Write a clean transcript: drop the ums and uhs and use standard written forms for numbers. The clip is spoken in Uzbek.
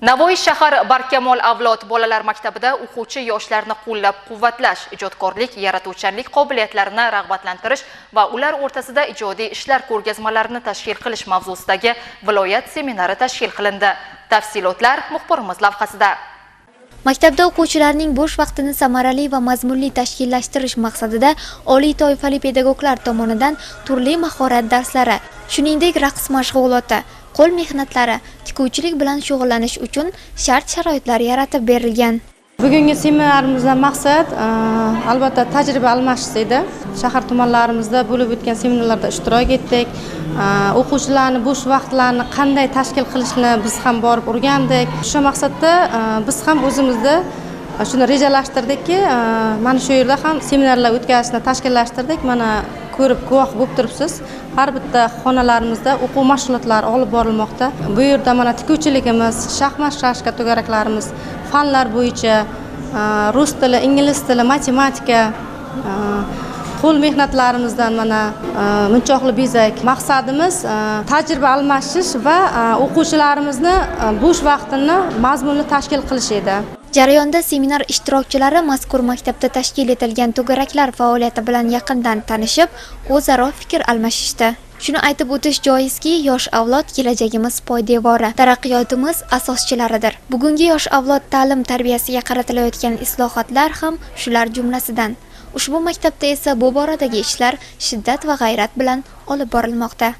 Navoiy shahar Barkamol avlod bolalar maktabida o'quvchi yoshlarni qo'llab-quvvatlash, ijodkorlik, yaratuvchanlik qobiliyatlarini rag'batlantirish va ular o'rtasida ijodiy ishlar ko'rgazmalarini tashkil qilish mavzusidagi viloyat seminari tashkil qilindi. Tafsilotlar muxbirimiz lavhasida. Maktabda o'quvchilarning bo'sh vaqtini samarali va mazmunli tashkillashtirish maqsadida oliy toifali pedagoglar tomonidan turli mahorat darslari, shuningdek raqs mashg'uloti, qo'l mehnatlari, tikuvchilik bilan shug'ullanish uchun shart-sharoitlar yaratib berilgan. Bugungi seminarimizdan maqsad albatta tajriba almashish edi. Shahar tumanlarimizda bo'lib o'tgan seminarlarda ishtirok etdik. O'quvchilarni bo'sh vaqtlarini qanday tashkil qilishni biz ham borib o'rgandik. Shu maqsadda biz ham o'zimizda shuni rejalashtirdikki, mana shu yerda ham seminarlar o'tkazishni tashkillashtirdik. Mana ko'rib guvoh bo'lib turibsiz. Har bitta xonalarimizda o'quv mashg'ulotlari olib borilmoqda. Bu yerda mana tikuvchiligimiz, shaxmat shashka to'garaklarimiz, fanlar bo'yicha rus tili, ingliz tili, matematika, qo'l mehnatlarimizdan mana munchoqli bezak. Maqsadimiz tajriba almashish va o'quvchilarimizni bo'sh vaqtini mazmunli tashkil qilish edi. Jarayonda seminar ishtirokchilari mazkur maktabda tashkil etilgan to'garaklar faoliyati bilan yaqindan tanishib, o'zaro fikr almashishdi. Shuni aytib o'tish joizki, yosh avlod kelajagimiz poydevori, taraqqiyotimiz asoschilaridir. Bugungi yosh avlod ta'lim tarbiyasiga qaratilayotgan islohotlar ham shular jumlasidan. Ushbu maktabda esa bu boradagi ishlar shiddat va g'ayrat bilan olib borilmoqda.